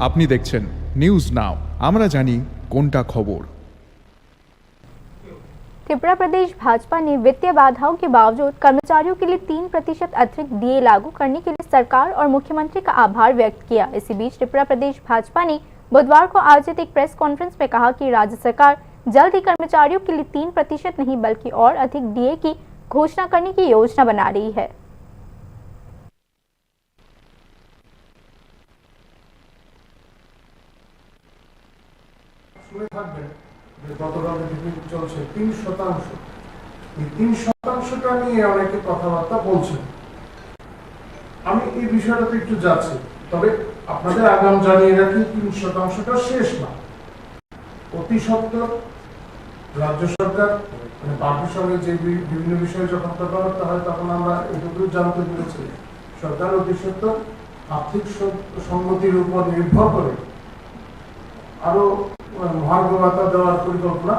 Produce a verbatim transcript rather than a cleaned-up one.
আপনি দেখছেন news now, আমরা জানি কোনটা খবর। त्रिपुरा प्रदेश भाजपा ने वित्तीय बाधाओं के बावजूद कर्मचारियों के लिए तीन प्रतिशत अतिरिक्त डीए लागू करने के लिए सरकार और मुख्यमंत्री का आभार व्यक्त किया। इसी बीच त्रिपुरा प्रदेश भाजपा ने बुधवार को आयोजित एक प्रेस कॉन्फ्रेंस में कहा कि राज्य सरकार जल्द ही कर्मचारियों के लिए तीन प्रतिशत नहीं बल्कि और अधिक डीए की घोषणा करने की योजना बना रही है। শুনে থাকবেন যে গতকাল মিটিং চলছে তিন শতাংশ। এই তিন শতাংশটা নিয়ে অনেকে কথাবার্তা বলছেন। আমি এই বিষয়টাতে একটু যাচ্ছি, তবে আপনাদের আগাম জানিয়ে রাখি, তিন শতাংশটা শেষ না। অতি সত্বর রাজ্য সরকার, মানে, পার্টির সঙ্গে যে বি-, বিভিন্ন বিষয়ে যখন কথাবার্তা হয়, তখন আমরা এটুকু জানতে পেরেছি, সরকার অতি সত্বর আর্থিক সং-, সঙ্গতির উপর নির্ভর করে আরো, আহ, মহার্ঘ ভাতা দেওয়ার পরিকল্পনা